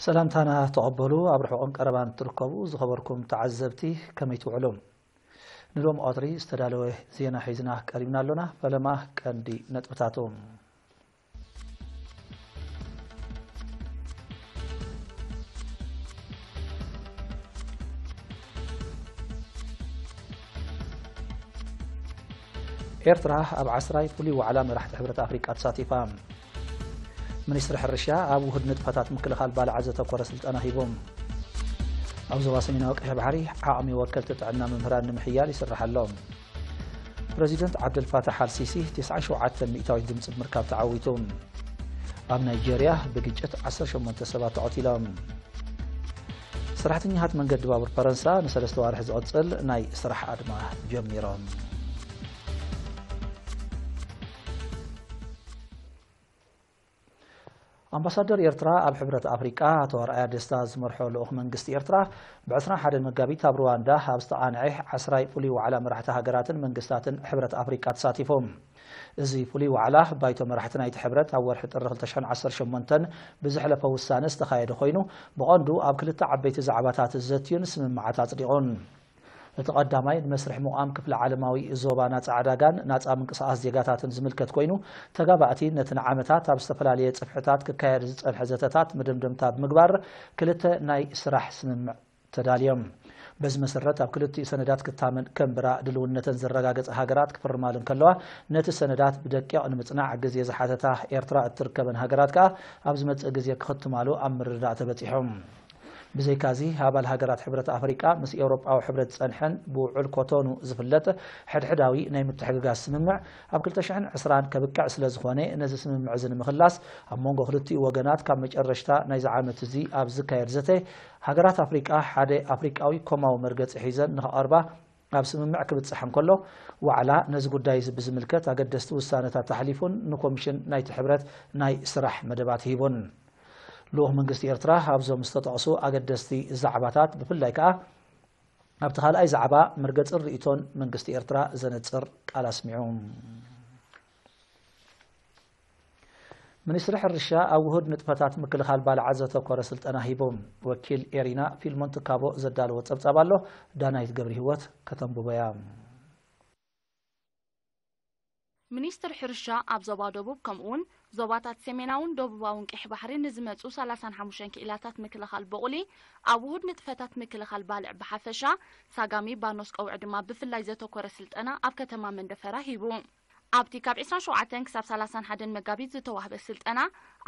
ሰላምታና ተቐበሉ። ኣብ ርሑቕን ቀረባን ትርከቡ ዝኸበርኩም ተዓዘብቲ፣ ከመይ ትውዕሉ? ንሎም ቀትሪ ዝተዳለወ ዜና ሒዝና ቀሪብና ኣሎና። ፈለማ ቀንዲ ነጥብታቱ። ኤርትራ ኣብ ዓስራይ ፍሉይ ዋዕላ መራሕቲ ሕብረት ኣፍሪቃ ተሳቲፋ። ሚኒስትሪ ሕርሻ ኣብ ውህድ ንጥፈታት ምክልኻል ባልዓ ዘተኮረ ስልጠና ሂቡ። ኣብ ዞባ ሰሜናዊ ቀይሕ ባሕሪ ዓቕሚ ወከልቲ ጥዕና መምህራን ንምሕያል ይስራሕ ኣሎ። ፕረዚደንት ዓብደልፋታሕ ኣልሲሲ ተስዓን ሸውዓተን ሚእታዊት ድምፂ ብምርካብ ተዓዊቱ። ኣብ ናይጄርያ ብግጭት ዓሰርተ ሸሞንተ ሰባት ተቐቲሎም። ሰራሕተኛታት መንገዲ ባቡር ፈረንሳ ንሰለስተ ዋርሒ ዝቕጽል ናይ ስራሕ ኣድማ ጀሚሮም። ኣምባሳደር ኤርትራ ኣብ ሕብረት ኣፍሪቃ ኣቶ ኣርኣያ ደስታ ዝመርሖ ልኡኽ መንግስቲ ኤርትራ ብ ዕስራን ሓደን መጋቢት ኣብ ሩዋንዳ ኣብ ዝተቓንዐ ዓስራይ ፍሉይ ዋዕላ መራሕቲ ሃገራትን መንግስታትን ሕብረት ኣፍሪቃ ተሳቲፉ። እዚ ፍሉይ ዋዕላ ባይቶ መራሕቲ ናይቲ ሕብረት ኣብ ወርሒ ጥሪ ክልተ ሽሕን ዓሰርተ ሸሞንተን ብዘሕለፎ ውሳነ ዝተኻየደ ኮይኑ፣ ብቐንዱ ኣብ ክልተ ዓበይቲ ዛዕባታት ዘትዩን ስምምዓት ኣጽዲቑን። እቲ ቀዳማይ ንመስርሕ ምቋም ክፍለ ዓለማዊ ዞባ ናጻ ዕዳጋን ናጻ ምንቅስቓስ ዜጋታትን ዝምልከት ኮይኑ፣ ተጋባእቲ ነቲ ንዓመታት ኣብ ዝተፈላለየ ጽፍሕታት ክካየድ ዝጸንሐ ዘተታት መደምደምታ ብምግባር ክልተ ናይ ስራሕ ስምምዕ ተዳልዮም። በዚ መሰረት ኣብ ክልቲኡ ሰነዳት ክታመን ከንበራ ድልውነተን ዘረጋገጸ ሃገራት ክፍርማሉ እንከለዋ፣ ነቲ ሰነዳት ብደቂቕ ንምጽናዕ ግዜ ዝሓተታ ኤርትራ እትርከበን ሃገራት ከኣ ኣብ ዝመጽእ ግዜ ክኽትማሉ ኣብ ምርድዳእ ተበጺሑ። ብዘይካዚ፣ ኣባል ሃገራት ሕብረት ኣፍሪቃ ምስ ኤውሮጳዊ ሕብረት ዝጸንሐን ብውዕል ኮቶኑ ዝፍለጥ ሕድሕዳዊ ናይ ምትሕግጋዝ ስምምዕ ኣብ ክልተ ሽሕን ዕስራን ከብቅዕ ስለ ዝኾነ፣ ነዚ ስምምዕ እዚ ንምኽላስ ኣብ መንጎ ክልቲኡ ወገናት ካብ መጨረሽታ ናይዚ ዓመት እዚ ኣብ ዝካየድ ዘተ፣ ሃገራት ኣፍሪቃ ሓደ ኣፍሪቃዊ ኮማዊ መርገጺ ሒዘን ንኽቐርባ ኣብ ስምምዕ ክብጻሕ እንከሎ፣ ዋዕላ ነዚ ጉዳይ እዚ ብዝምልከት ኣገደስቲ ውሳነታት ኣሕሊፉን ንኮሚሽን ናይቲ ሕብረት ናይ ስራሕ መደባት ሂቡን። ልኡኽ መንግስቲ ኤርትራ ኣብዞም ዝተጠቕሱ ኣገደስቲ ዛዕባታት፣ ብፍላይ ከኣ ኣብቲ ካልኣይ ዛዕባ መርገጽን ርእይቶን መንግስቲ ኤርትራ ዘነጽር ቃል ኣስሚዑ። ሚኒስትሪ ሕርሻ ኣብ ውሁድ ንጥፈታት ምክልኻል ባልዓ ዘተኮረ ስልጠና ሂቡ። ወኪል ኤሪና ፊልሞን ትካቦ ዘዳለዎ ጸብጻብ ኣሎ፣ ዳናይት ገብረ ህይወት ከተንብቦ እያ። ሚኒስትሪ ሕርሻ ኣብ ዞባ ደቡብ ከምኡውን ዞባታት ሰሜናውን ደቡባውን ቀይሕ ባሕሪ ንዝመጹ ሰላሳን ሓሙሽተን ክኢላታት ምክልኻል በቑሊ ኣብ ውሁድ ንጥፈታት ምክልኻል ባልዕ ብሓፈሻ ሳጋሚ ባርኖስ ቀውዒ ድማ ብፍላይ ዘተኮረ ስልጠና ኣብ ከተማ መንደፈራ ሂቡ። ኣብቲ ካብ ዕስራን ሸውዓተን ክሳብ ሰላሳን ሓደን መጋቢት ዝተዋህበ ስልጠና፣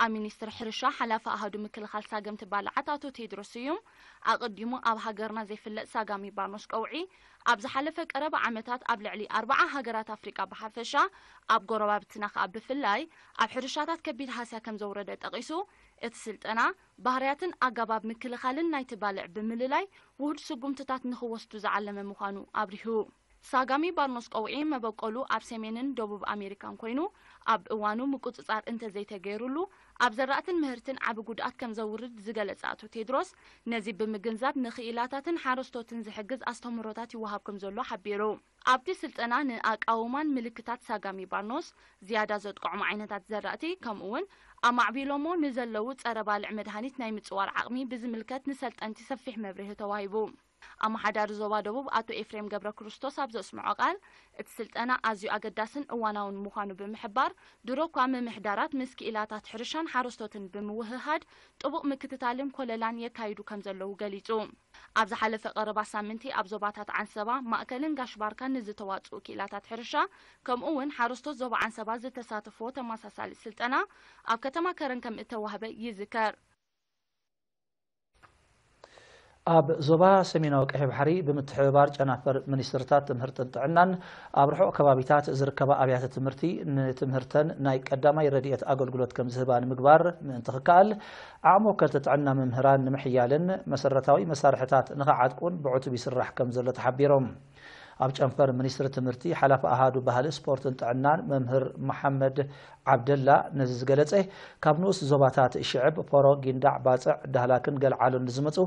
ኣብ ሚኒስትሪ ሕርሻ ሓላፊ ኣሃዱ ምክልኻል ሳገምቲ ባልዓት ኣቶ ቴድሮስ ስዩም፣ ኣቐዲሙ ኣብ ሃገርና ዘይፍለጥ ሳጋሚ ባርኖስ ቀውዒ ኣብ ዝሓለፈ ቀረባ ዓመታት ኣብ ልዕሊ ኣርብዓ ሃገራት ኣፍሪቃ ብሓፈሻ፣ ኣብ ጎረባብትና ከኣ ብፍላይ ኣብ ሕርሻታት ከቢድ ሃስያ ከም ዘውረደ ጠቒሱ፣ እቲ ስልጠና ባህርያትን ኣገባብ ምክልኻልን ናይቲ ባልዕ ብምልላይ ውሁድ ስጉምትታት ንኽወስዱ ዝዓለመ ምዃኑ ኣብሪሁ። ሳጋሚ ባርኖስ ቀውዒ መበቆሉ ኣብ ሰሜንን ደቡብ ኣሜሪካን ኮይኑ፣ ኣብ እዋኑ ምቁጽጻር እንተዘይተገይሩሉ፣ ኣብ ዘራእትን ምህርትን ዓቢ ጉድኣት ከም ዘውርድ ዝገለጸ ኣቶ ቴድሮስ፣ ነዚ ብምግንዛብ ንኽኢላታትን ሓረስቶትን ዝሕግዝ ኣስተምህሮታት ይወሃብ ከም ዘሎ ሓቢሩ። ኣብቲ ስልጠና ንኣቃውማን ምልክታት ሳጋሚ ባርኖስ ዝያዳ ዘጥቅዑም ዓይነታት ዘራእቲ፣ ከምኡውን ኣማዕቢሎሞ ንዘለዉ ጸረ ባልዕ መድሃኒት ናይ ምጽዋር ዓቕሚ ብዝምልከት ንሰልጠንቲ ሰፊሕ መብርሂ ተዋሂቡ። ኣመሓዳሪ ዞባ ደቡብ ኣቶ ኤፍሬም ገብረ ክርስቶስ ኣብ ዘስምዖ ቃል፣ እቲ ስልጠና ኣዝዩ ኣገዳስን እዋናውን ምዃኑ ብምሕባር፣ ድሮ እኳ ምምሕዳራት ምስ ክኢላታት ሕርሻን ሓረስቶትን ብምውህሃድ ጥቡቕ ምክትታልን ኮለላን የካይዱ ከም ዘለዉ ገሊጹ። ኣብ ዝሓለፈ ቀረባ ሳምንቲ ኣብ ዞባታት ዓንሰባ፣ ማእከልን ጋሽ ባርካን ንዝተዋጽኡ ክኢላታት ሕርሻ፣ ከምኡ እውን ሓረስቶት ዞባ ዓንሰባ ዝተሳተፍዎ ተመሳሳሊ ስልጠና ኣብ ከተማ ከረን ከም እተዋህበ ይዝከር። ኣብ ዞባ ሰሜናዊ ቀይሕ ባሕሪ ብምትሕብባር ጨናፍር ሚኒስትርታት ትምህርትን ጥዕናን ኣብ ርሑቕ ከባቢታት ዝርከባ ኣብያተ ትምህርቲ ንትምህርተን ናይ ቀዳማይ ረድኤት ኣገልግሎት ከም ዝህባ ንምግባር ምእንቲ ክከኣል ዓቕሚ ወከልቲ ጥዕና መምህራን ንምሕያልን መሰረታዊ መሳርሕታት ንኽዓጥቁን ብዕቱብ ይስራሕ ከም ዘሎ ተሓቢሮም። ኣብ ጨንፈር ሚኒስትሪ ትምህርቲ ሓላፊ ኣሃዱ ባህሊ ስፖርትን ጥዕናን መምህር መሓመድ ዓብደላ ነዚ ዝገለጸ፣ ካብ ንኡስ ዞባታት ሽዕብ፣ ፖሮ፣ ጊንዳዕ፣ ባጽዕ፣ ዳህላክን ገልዓሎን ንዝመጹ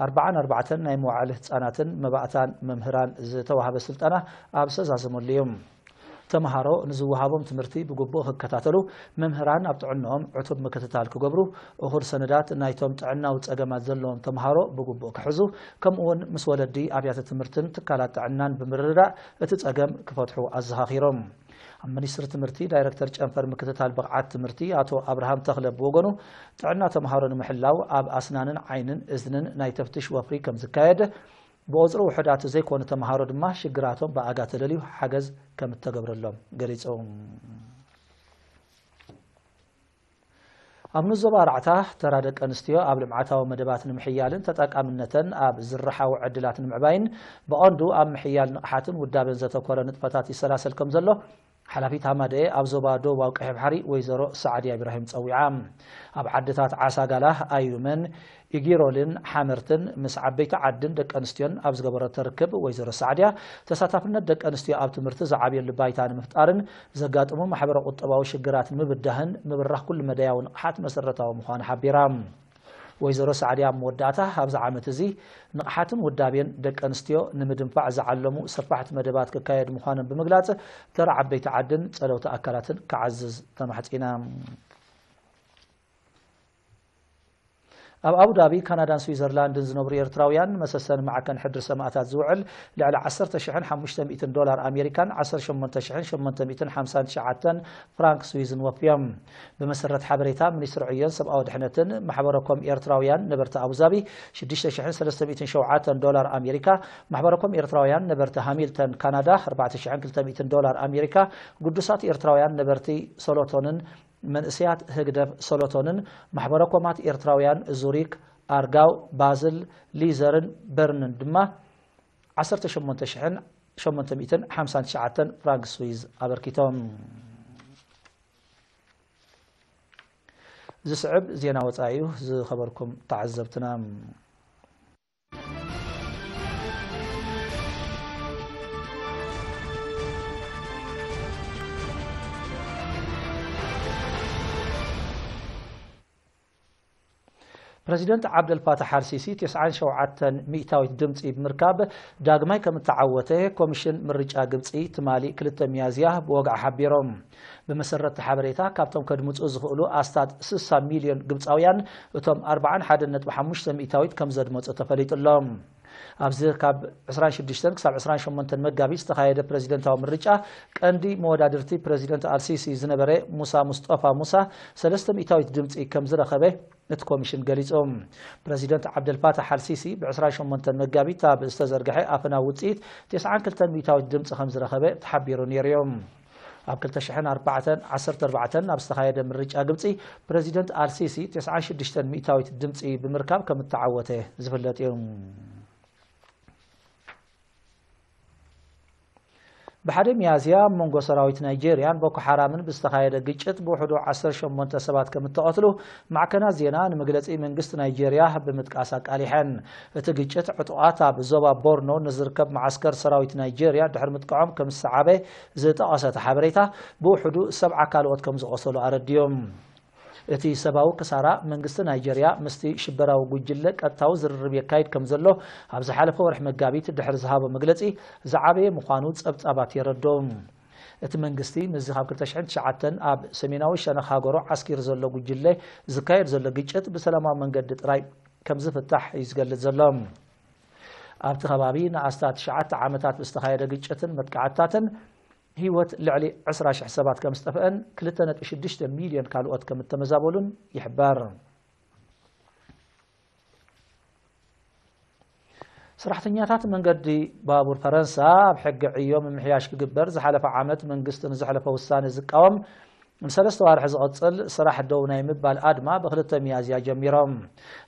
ኣርብዓን ኣርባዕተን ናይ መዋዕለ ህጻናትን መባእታን መምህራን ዝተዋህበ ስልጠና ኣብ ሰዛዘመሉ እዩ። ተምሃሮ ንዝወሃቦም ትምህርቲ ብግቡእ ክከታተሉ፣ መምህራን ኣብ ጥዕናኦም ዕቱብ ምክትታል ክገብሩ፣ እኹል ሰነዳት ናይቶም ጥዕናዊ ጸገማት ዘለዎም ተምሃሮ ብግቡእ ክሕዙ፣ ከምኡውን ምስ ወለዲ ኣብያተ ትምህርትን ትካላት ጥዕናን ብምርድዳእ እቲ ጸገም ክፈትሑ ኣዘኻኺሮም። ኣብ ሚኒስትሪ ትምህርቲ ዳይረክተር ጨንፈር ምክትታል ብቕዓት ትምህርቲ ኣቶ ኣብርሃም ተኽለ ብወገኑ፣ ጥዕና ተምሃሮ ንምሕላው ኣብ ኣስናንን ዓይንን እዝንን ናይ ተፍትሽ ወፍሪ ከም ዝካየድ፣ ብቑጽሪ ውሑዳት ዘይኮኑ ተምሃሮ ድማ ሽግራቶም ብኣጋ ተለልዩ ሓገዝ ከም እተገብረሎም ገሊጹ። ኣብ ንዞባ ኣርባዕተ ተራ ደቂ ኣንስትዮ ኣብ ልምዓታዊ መደባት ንምሕያልን ተጠቃምነተን ኣብ ዝርሓዊ ዕድላት ንምዕባይን ብቐንዱ ኣብ ምሕያል ንቕሓትን ውዳበን ዘተኮረ ንጥፈታት ይሰላሰል ከም ዘሎ ሓላፊት ሃማደኤ ኣብ ዞባ ደቡባዊ ቀይሕ ባሕሪ ወይዘሮ ሳዕድያ ኢብራሂም ጸዊዓ። ኣብ ዓድታት ዓሳጋላ፣ ኣዩመን፣ ኢጊሮልን ሓመርትን ምስ ዓበይቲ ዓድን ደቂ ኣንስትዮን ኣብ ዝገበረቶ ርክብ ወይዘሮ ሳዕድያ፣ ተሳታፍነት ደቂ ኣንስትዮ ኣብ ትምህርቲ ዝዓብየሉ ባይታ ንምፍጣርን ዘጋጥሙ ማሕበረ ቁጠባዊ ሽግራት ንምብዳህን ምብራኽ ኩሉ መዳያዊ ንቕሓት መሰረታዊ ምዃኑ ሓቢራ። ወይዘሮ ሳዕድያ ኣብ መወዳእታ፣ ኣብዚ ዓመት እዚ ንቕሓትን ውዳቤን ደቂ ኣንስትዮ ንምድንፋዕ ዝዓለሙ ሰፋሕቲ መደባት ክካየድ ምዃኖም ብምግላጽ፣ ተራ ዓበይቲ ዓድን ጸለውቲ ኣካላትን ክዓዝዝ ተማሕጺና። ኣብ ኣቡዳቢ፣ ካናዳን ስዊዘርላንድን ዝነብሩ ኤርትራውያን መሰሰን ማዕከን ሕድሪ ሰማእታት ዝውዕል ልዕሊ ዓሰርተ ሽሕን ሓሙሽተ ሚእትን ዶላር ኣሜሪካን ዓሰርተ ሸሞንተ ሽሕን ሸሞንተ ሚእትን ሓምሳን ትሽዓተን ፍራንክ ስዊዝን ወፍዮም። ብመሰረት ሓበሬታ ሚኒስትሪ ዕዮን ሰብኣዊ ድሕነትን፣ ማሕበረ ኮም ኤርትራውያን ነበርቲ ኣቡዛቢ ሽዱሽተ ሽሕን ሰለስተ ሚእትን ሸውዓተን ዶላር ኣሜሪካ፣ ማሕበረ ኮም ኤርትራውያን ነበርቲ ሃሚልተን ካናዳ ኣርባዕተ ሽሕን ክልተ ሚእትን ዶላር ኣሜሪካ፣ ግዱሳት ኤርትራውያን ነበርቲ ሶሎቶንን መንእሰያት ህግደፍ ሶሎቶንን ማሕበረ ኮማት ኤርትራውያን ዙሪክ፣ ኣርጋው፣ ባዝል፣ ሊዘርን በርንን ድማ ዓሰርተ ሸሞንተ ሽሕን ሸሞንተ ሚእትን ሓምሳን ትሽዓተን ፍራንክ ስዊዝ ኣበርኪቶም። ዝስዕብ ዜና ወጻኢ እዩ። ዝኸበርኩም ተዓዘብትና፣ ፕረዚደንት ዓብደልፋታሕ ኣልሲሲ ተስዓን ሸውዓተን ሚእታዊት ድምፂ ብምርካብ ዳግማይ ከም እተዓወተ ኮሚሽን ምርጫ ግብፂ ትማሊ ክልተ ሚያዝያ ብወግዒ ሓቢሮም። ብመሰረት እቲ ሓበሬታ፣ ካብቶም ከድምፁ ዝኽእሉ ኣስታት ስሳ ሚልዮን ግብፃውያን፣ እቶም ኣርባዓን ሓደን ነጥቢ ሓሙሽተ ሚእታዊት ከም ዘድመፁ ተፈሊጡ ኣሎ። ኣብዚ ካብ ዕስራን ሽዱሽተን ክሳብ ዕስራን ሸሞንተን መጋቢት ዝተኻየደ ፕረዚደንታዊ ምርጫ፣ ቀንዲ መወዳድርቲ ፕረዚደንት ኣልሲሲ ዝነበረ ሙሳ ሙስጠፋ ሙሳ ሰለስተ ሚእታዊት ድምፂ ከም ዝረኸበ እቲ ኮሚሽን ገሊጹ። ፕረዚደንት ዓብደልፋታሕ ኣልሲሲ ብዕስራን ሸሞንተን መጋቢት ኣብ ዝተዘርግሐ ኣፈናዊ ውፅኢት፣ ተስዓን ክልተን ሚእታዊት ድምፂ ከም ዝረኸበ ተሓቢሩ ነይሩ እዩ። ኣብ ክልተ ሽሕን ኣርባዕተን ዓሰርተ ኣርባዕተን ኣብ ዝተኻየደ ምርጫ ግብፂ፣ ፕረዚደንት ኣልሲሲ ተስዓን ሽዱሽተን ሚእታዊት ድምፂ ብምርካብ ከም እተዓወተ ዝፍለጥ እዩ። ብሓደ ሚያዝያ፣ ኣብ መንጎ ሰራዊት ናይጄርያን ቦኮ ሓራምን ብዝተኻየደ ግጭት ብውሕዱ ዓሰርተ ሸሞንተ ሰባት ከም እተቐትሉ ማዕከናት ዜና ንመግለጺ መንግስቲ ናይጄርያ ብምጥቃስ ኣቃሊሐን። እቲ ግጭት፣ ዕጡቓት ኣብ ዞባ ቦርኖ ንዝርከብ መዓስከር ሰራዊት ናይጄርያ ድሕሪ ምጥቃዖም ከም ዝሰዓበ ዝጠቐሰ እቲ ሓበሬታ፣ ብውሕዱ ሰብዓ ካልኦት ከም ዝቖሰሉ ኣረዲዮም። እቲ ሰብኣዊ ክሳራ፣ መንግስቲ ናይጄርያ ምስቲ ሽበራዊ ጉጅለ ቀጥታዊ ዝርርብ የካይድ ከም ዘሎ ኣብ ዝሓለፈ ወርሒ መጋቢት ድሕሪ ዝሃቦ መግለጺ ዝዓበየ ምዃኑ ጸብጻባት የረድኡ። እቲ መንግስቲ፣ ምስዚ ካብ ክልተ ሽሕን ትሽዓተን ኣብ ሰሜናዊ ሸነኽ ሃገሩ ዓስኪሩ ዘሎ ጉጅለ ዝካየድ ዘሎ ግጭት ብሰላማዊ መንገዲ ጥራይ ከም ዝፍታሕ እዩ ዝገልጽ ዘሎ። ኣብቲ ከባቢ ንኣስታት ትሽዓተ ዓመታት ብዝተኻየደ ግጭትን መጥቃዕትታትን፣ ህይወት ልዕሊ ዕስራ ሽሕ ሰባት ከም ዝጠፍአን ክልተ ነጥቢ ሽዱሽተ ሚልዮን ካልኦት ከም እተመዛበሉን ይሕበር። ሰራሕተኛታት መንገዲ ባቡር ፈረንሳ፣ ኣብ ሕጊ ዕዮ ምምሕያሽ ክግበር ዝሓለፈ ዓመት መንግስቲ ንዘሕለፎ ውሳነ ዝቃወም ንሰለስተ ዋርሒ ዝቐጽል ስራሕ ደው ናይ ምባል ኣድማ ብክልተ ሚያዝያ ጀሚሮም።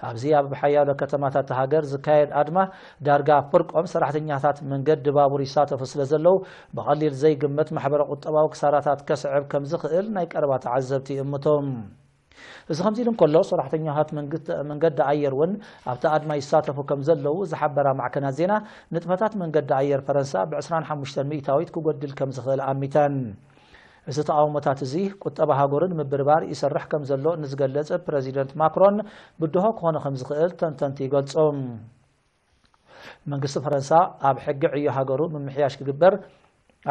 ኣብዚ ኣብ ሓያሎ ከተማታት ሃገር ዝካየድ ኣድማ፣ ዳርጋ ፍርቆም ሰራሕተኛታት መንገዲ ባቡር ይሳተፉ ስለ ዘለዉ፣ ብቐሊል ዘይግመት ማሕበረ ቁጠባዊ ክሳራታት ከስዕብ ከም ዝኽእል ናይ ቀረባ ተዓዘብቲ ይእምቱ። እዚ ከምዚ ኢሉ እንከሎ፣ ሰራሕተኛታት መንግስቲ፣ መንገዲ ኣየር እውን ኣብቲ ኣድማ ይሳተፉ ከም ዘለዉ ዝሓበራ ማዕከናት ዜና፣ ንጥፈታት መንገዲ ኣየር ፈረንሳ ብዕስራን ሓሙሽተን ሚእታዊት ክጎድል ከም ዝኽእል ኣሚተን። እዚ ተቓውሞታት እዚ፣ ቁጠባ ሃገሩ ንምብርባር ይሰርሕ ከም ዘሎ ንዝገለጸ ፕረዚደንት ማክሮን፣ ብድሆ ክኾነ ከም ዝኽእል ተንተንቲ ይገልጹ። መንግስቲ ፈረንሳ፣ ኣብ ሕጊ ዕዮ ሃገሩ ምምሕያሽ ክግበር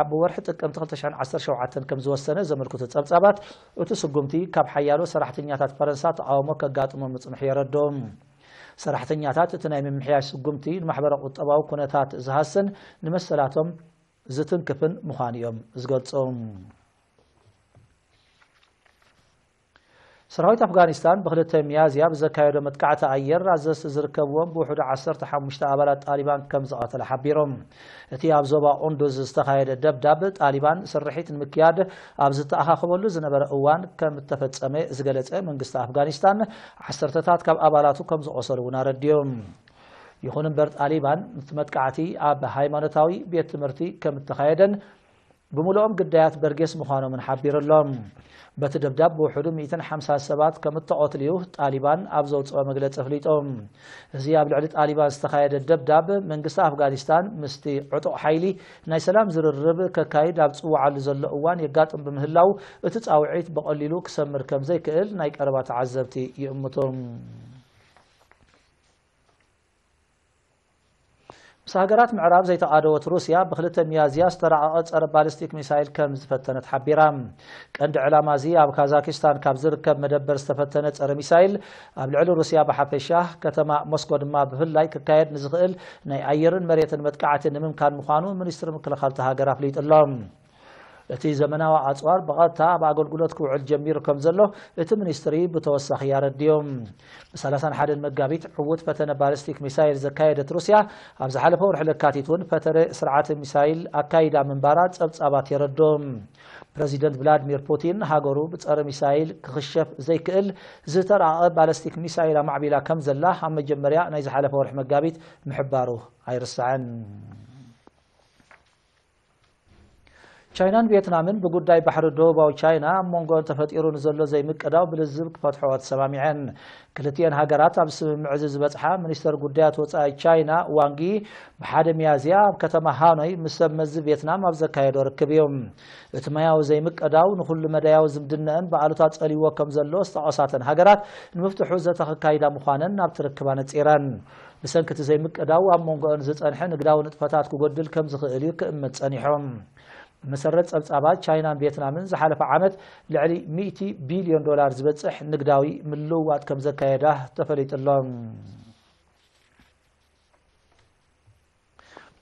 ኣብ ወርሒ ጥቅምቲ ክልተ ሽሕን ዓሰርተ ሸውዓተን ከም ዝወሰነ ዘመልክቱ ጸብጻባት፣ እቲ ስጉምቲ ካብ ሓያሎ ሰራሕተኛታት ፈረንሳ ተቓውሞ ከጋጥሞ ምጽንሑ የረድኡ። ሰራሕተኛታት እቲ ናይ ምምሕያሽ ስጉምቲ ንማሕበረ ቁጠባዊ ኩነታት ዝሃስን ንመሰላቶም ዝትንክፍን ምዃኑ እዮም ዝገልጹ። ሰራዊት ኣፍጋኒስታን ብክልተ ሚያዝያ ብዘካየዶ መጥቃዕቲ ኣየር ኣዘዝቲ ዝርከብዎም ብውሕዱ ዓሰርተ ሓሙሽተ ኣባላት ጣሊባን ከም ዝቐተለ ሓቢሮም። እቲ ኣብ ዞባ ቁንዱዝ ዝተኻየደ ደብዳብ ጣሊባን ስርሒት ንምክያድ ኣብ ዝተኣኻኸበሉ ዝነበረ እዋን ከም እተፈጸመ ዝገለጸ መንግስቲ ኣፍጋኒስታን፣ ዓሰርተታት ካብ ኣባላቱ ከም ዝቖሰሉ እውን ኣረዲኡ። ይኹን እምበር ጣሊባን እቲ መጥቃዕቲ ኣብ ሃይማኖታዊ ቤት ትምህርቲ ከም እተኻየደን ብምልኦም ግዳያት በርጌስ ምዃኖምን ሓቢሩ ኣሎ። በቲ ደብዳብ ብውሕዱ ሚእትን ሓምሳን ሰባት ከም እተቐትሉ እዩ ጣሊባን ኣብ ዘውፅኦ መግለፂ ኣፍሊጡ። እዚ ኣብ ልዕሊ ጣሊባን ዝተኻየደ ደብዳብ መንግስቲ ኣፍጋኒስታን ምስቲ ዕጡቕ ሓይሊ ናይ ሰላም ዝርርብ ከካይድ ኣብ ዝፅውዓሉ ዘሎ እዋን የጋጥም ብምህላው እቲ ፃውዒት ብቐሊሉ ክሰምር ከም ዘይክእል ናይ ቀረባ ተዓዘብቲ ይእምቱ። ምስ ሃገራት ምዕራብ ዘይተቓደወት ሩስያ ብክልተ ሚያዝያ ዝተራቐቐ ጸረ ባሊስቲክ ሚሳይል ከም ዝፈተነት ሓቢራ። ቀንዲ ዕላማ እዚ ኣብ ካዛኪስታን ካብ ዝርከብ መደበር ዝተፈተነ ጸረ ሚሳይል ኣብ ልዕሊ ሩስያ ብሓፈሻ፣ ከተማ ሞስኮ ድማ ብፍላይ ክካየድ ንዝኽእል ናይ ኣየርን መሬትን መጥቃዕቲ ንምምካን ምዃኑ ሚኒስትሪ ምክልኻል እታ ሃገር ኣፍሊጡ ኣሎ። እቲ ዘመናዊ ኣጽዋር ብቐጥታ ኣብ ኣገልግሎት ክውዕል ጀሚሩ ከም ዘሎ እቲ ሚኒስትሪ ብተወሳኺ ኣረዲኡ። ብ ሰላሳን ሓደን መጋቢት ዕዉት ፈተነ ባሊስቲክ ሚሳይል ዘካየደት ሩስያ፣ ኣብ ዝሓለፈ ወርሒ ለካቲት እውን ፈተነ ስርዓተ ሚሳይል ኣካይዳ ምንባራ ጸብጻባት የረድኡ። ፕረዚደንት ቭላድሚር ፑቲን፣ ሃገሩ ብጸረ ሚሳይል ክኽሸፍ ዘይክእል ዝተራቐቐ ባሊስቲክ ሚሳይል ኣማዕቢላ ከም ዘላ ኣብ መጀመርያ ናይ ዝሓለፈ ወርሒ መጋቢት ምሕባሩ ኣይርሳዕን። ቻይናን ቪየትናምን ብጉዳይ ባሕሪ ደቡባዊ ቻይና ኣብ መንጎኦን ተፈጢሩ ንዘሎ ዘይምቅዳው ብልዝብ ክፈትሕኦ ተሰማሚዐን። ክልቲኤን ሃገራት ኣብ ስምምዕ እዚ ዝበጽሓ፣ ሚኒስተር ጉዳያት ወጻኢ ቻይና ዋንጊ ብሓደ ሚያዝያ ኣብ ከተማ ሃኖይ ምስ ሰብ መዚ ቪየትናም ኣብ ዘካየዶ ርክብ እዩ። እቲ ማያዊ ዘይምቅዳው ንኹሉ መዳያዊ ዝምድነአን ብኣሉታ ጸልይዎ ከም ዘሎ ዝጠቐሳተን ሃገራት፣ ንምፍትሑ ዘተ ከካይዳ ምዃነን ናብቲ ርክብ ኣነጺረን። ብሰንኪ እቲ ዘይምቅዳው ኣብ መንጎኦን ዝጸንሐ ንግዳዊ ንጥፈታት ክጎድል ከም ዝኽእል እዩ ክእመት ጸኒሑ። ብመሰረት ጸብጻባት፣ ቻይናን ቪየትናምን ዝሓለፈ ዓመት ልዕሊ ሚእቲ ቢልዮን ዶላር ዝበጽሕ ንግዳዊ ምልውዋጥ ከም ዘካየዳ ተፈሊጡ ኣሎ።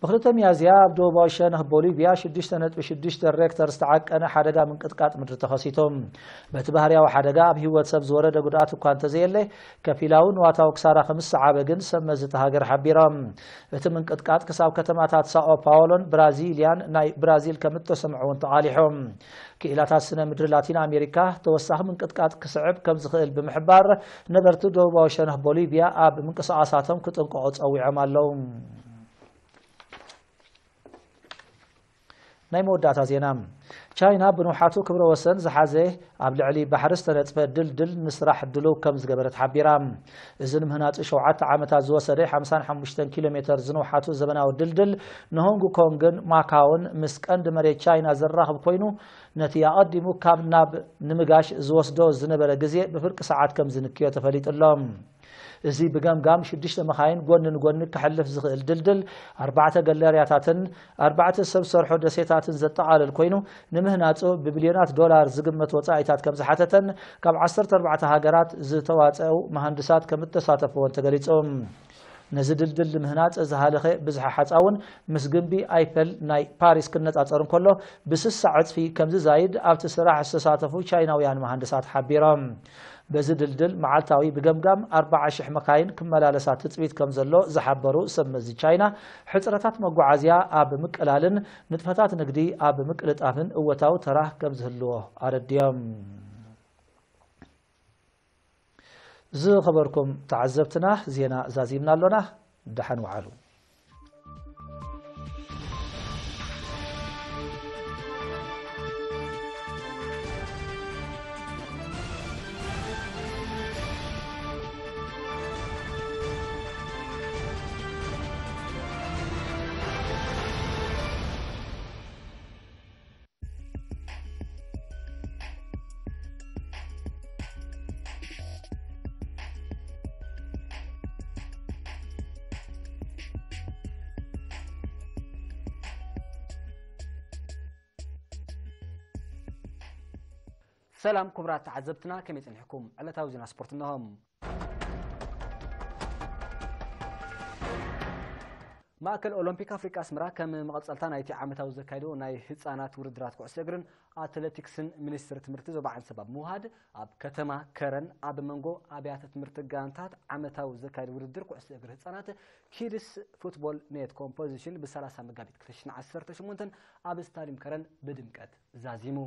ብክልተ ሚያዝያ ኣብ ደቡባዊ ሸነኽ ቦሊቪያ ሽዱሽተ ነጥቢ ሽዱሽተ ሬክተር ዝተዓቀነ ሓደጋ ምንቅጥቃጥ ምድሪ ተኸሲቱ። በቲ ባህርያዊ ሓደጋ ኣብ ህይወት ሰብ ዝወረደ ጉድኣት እኳ እንተዘየለ፣ ከፊላዊ ንዋታዊ ክሳራ ከም ዝሰዓበ ግን ሰብ መዚ እታ ሃገር ሓቢሮም። እቲ ምንቅጥቃጥ ክሳብ ከተማታት ሳኦ ፓውሎን ብራዚልያን ናይ ብራዚል ከም እተሰምዑ እውን ተቓሊሑ። ክኢላታት ስነ ምድሪ ላቲን ኣሜሪካ ተወሳኺ ምንቅጥቃጥ ክስዕብ ከም ዝኽእል ብምሕባር፣ ነበርቲ ደቡባዊ ሸነኽ ቦሊቪያ ኣብ ምንቅስቓሳቶም ክጥንቀቑ ጸዊዖም ኣለዉ። ናይ መወዳእታ ዜና። ቻይና ብንውሓቱ ክብረ ወሰን ዝሓዘ ኣብ ልዕሊ ባሕሪ ዝተነጥፈ ድልድል ንስራሕ ድሉው ከም ዝገበረት ሓቢራ። እዚ ንምህናጹ ሸውዓተ ዓመታት ዝወሰደ ሓምሳን ሓሙሽተን ኪሎ ሜተር ዝንውሓቱ ዘመናዊ ድልድል ንሆንግ ኮንግን ማካውን ምስ ቀንዲ መሬት ቻይና ዘራኽብ ኮይኑ፣ ነቲ ኣቐዲሙ ካብ ናብ ንምጋሽ ዝወስዶ ዝነበረ ግዜ ብፍርቂ ሰዓት ከም ዝንክዮ ተፈሊጡ ኣሎ። እዚ ብገምጋም ሽዱሽተ መኻይን ጎኒ ንጎኒ ክሕልፍ ዝኽእል ድልድል፣ ኣርባዕተ ገለርያታትን ኣርባዕተ ሰብ ሰርሖ ደሴታትን ዘጠቓልል ኮይኑ፣ ንምህናጹ ብቢልዮናት ዶላር ዝግመት ወጻኢታት ከም ዝሓተተን ካብ ዓሰርተ ኣርባዕተ ሃገራት ዝተዋጸኡ መሃንድሳት ከም እተሳተፍዎን ተገሊጹ። ነዚ ድልድል ንምህናጽ ዝሃለኸ ብዝሒ ሓጻውን ምስ ግምቢ ኣይፈል ናይ ፓሪስ ክነጻጸር እንከሎ፣ ብስሳ ዕጽፊ ከም ዝዛይድ ኣብቲ ስራሕ ዝተሳተፉ ቻይናውያን መሃንድሳት ሓቢሮም። በዚ ድልድል መዓልታዊ ብገምጋም ኣርባዓ ሽሕ መካይን ክመላለሳ ትጽቢት ከም ዘሎ ዝሓበሩ ሰብ መዚ ቻይና፣ ሕጽረታት መጓዓዝያ ኣብ ምቅላልን ንጥፈታት ንግዲ ኣብ ምቅልጣፍን እወታዊ ተራ ከም ዝህልዎ ኣረድዮም። ዝኸበርኩም ተዓዘብትና፣ ዜና ዛዚምና ኣሎና። ደሓን ወዓሉ። ሰላም ክቡራት ተዓዘብትና፣ ከመይ ጸኒሕኩም? ዕለታዊ ዜና ስፖርት እነሆ። ማእከል ኦሎምፒክ ኣፍሪቃ ኣስመራ ከም መቐጸልታ ናይቲ ዓመታዊ ዘካይዶ ናይ ህጻናት ውድድራት ኩዕሶ እግርን ኣትሌቲክስን ሚኒስትሪ ትምህርቲ ዞባ ዓንሰባ ብምውሃድ፣ ኣብ ከተማ ከረን ኣብ መንጎ ኣብያተ ትምህርቲ ጋንታት ዓመታዊ ዘካይዶ ውድድር ኩዕሶ እግሪ ህጻናት ኪድስ ፉትቦል ኔት ኮምፖዚሽን ብ30 መጋቢት ክልተ ሽሕን ዓሰርተ ሸሞንተን ኣብ ስታዲየም ከረን ብድምቀት ዛዚሙ።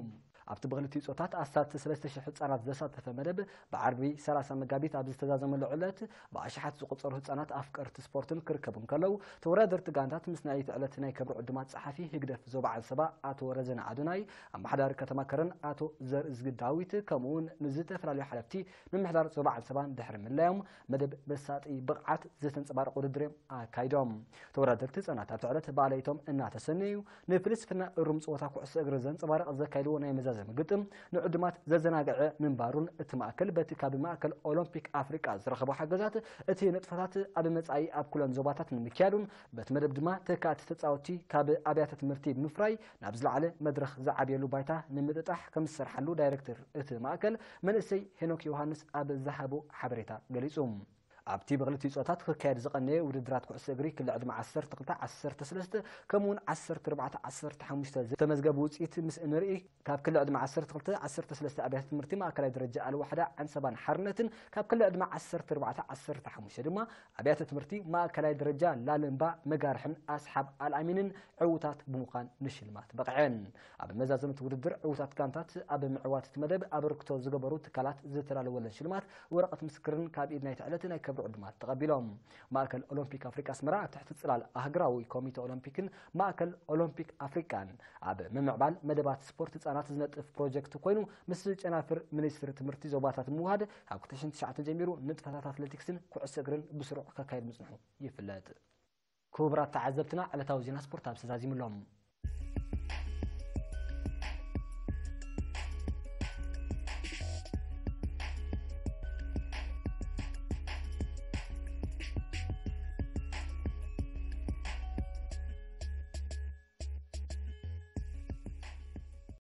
ኣብቲ ብክልቲኡ ጾታት ኣስታት ሰለስተ ሽሕ ህጻናት ዘሳተፈ መደብ ብዓርቢ ሠላሳ መጋቢት ኣብ ዝተዛዘመሉ ዕለት ብኣሽሓት ዝቑጸሩ ህጻናት ኣፍቀርቲ ስፖርትን ክርከቡ እንከለዉ፣ ተወዳደርቲ ጋንታት ምስ ናይቲ ዕለት ናይ ክብሪ ዕዱማት ጸሓፊ ህግደፍ ዞባ ዓንሰባ ኣቶ ረዘነ ኣዶናይ፣ ኣመሓዳሪ ከተማ ከረን ኣቶ ዘርእዝጊ ዳዊት፣ ከምኡውን ምስ ዝተፈላለዩ ሓለፍቲ ምምሕዳር ዞባ ዓንሰባን ድሕሪ ምልላዮም፣ መደብ መሳጢ ብቕዓት ዘተንጸባርቕ ውድድር እዮም ኣካይዶም። ተወዳደርቲ ህጻናት ኣብቲ ዕለት ብኣለይቶም እናተሰነዩ፣ ንፍልስፍና እሩም ጸወታ ኩዕሶ እግሪ ዘንጸባርቕ ዘካይድዎ ናይ መዛዘሚ ግጥም ንዕዱማት ዘዘናግዐ ምንባሩን፣ እቲ ማእከል በቲ ካብ ማእከል ኦሎምፒክ ኣፍሪቃ ዝረኸቦ ሓገዛት እቲ ንጥፈታት ኣብ መጻኢ ኣብ ኩለን ዞባታት ንምክያዱን፣ በቲ መደብ ድማ ተካእቲ ተጻወትቲ ካብ ኣብያተ ትምህርቲ ብምፍራይ ናብ ዝለዓለ መድረኽ ዝዓብየሉ ባይታ ንምጥጣሕ ከም ዝሰርሓሉ ዳይሬክተር እቲ ማእከል መንእሰይ ሄኖክ ዮሃንስ ኣብ ዝሃቦ ሓበሬታ ገሊጹ። ኣብቲ ብክልቲኡ ጾታት ክካየድ ዝቐነየ ውድድራት ኩዕሶ እግሪ ክሊ ዕድመ ዓሰርተ ክልተ ዓሰርተ ሰለስተ ከምኡውን ዓሰርተ ኣርባዕተ ዓሰርተ ሓሙሽተ ዝተመዝገቡ ውጽኢት ምስ እንርኢ፣ ካብ ክሊ ዕድመ ዓሰርተ ክልተ ዓሰርተ ሰለስተ ኣብያተ ትምህርቲ ማእከላይ ደረጃ ኣልዋሕዳ ዓንሰባን ሓርነትን፣ ካብ ክሊ ዕድመ ዓሰርተ ኣርባዕተ ዓሰርተ ሓሙሽተ ድማ ኣብያተ ትምህርቲ ማእከላይ ደረጃ ላልምባ መጋርሕን ኣስሓብ ኣልኣሚንን ዕዉታት ብምዃን ንሽልማት በቕዐን። ኣብ መዛዘምቲ ውድድር ዕዉታት ጋንታት ኣብ ምዕዋት እቲ መደብ ኣበርክቶ ዝገበሩ ትካላት ዝተዳለወለን ሽልማት ወረቐት ምስክርን ካብ ኢድ ናይቲ ዕለት ናይ ክብሪ ዕዱማት ተቐቢሎም። ማእከል ኦሎምፒክ ኣፍሪቃ ኣስመራ ኣብ ትሕቲ ጽላል ኣህግራዊ ኮሚተ ኦሎምፒክን ማእከል ኦሎምፒክ ኣፍሪቃን ኣብ ምምዕባል መደባት ስፖርት ህጻናት ዝነጥፍ ፕሮጀክት ኮይኑ፣ ምስ ጨናፍር ሚኒስትሪ ትምህርቲ ዞባታት ምውሃድ ካብ ክልተ ሽሕን ትሽዓተን ጀሚሩ ንጥፈታት ኣትሌቲክስን ኩዕሶ እግርን ብስሩዕ ከካይድ ምጽንሑ ይፍለጥ። ክቡራት ተዓዘብትና፣ ዕለታዊ ዜና ስፖርት ኣብ ተዛዚሙሎም።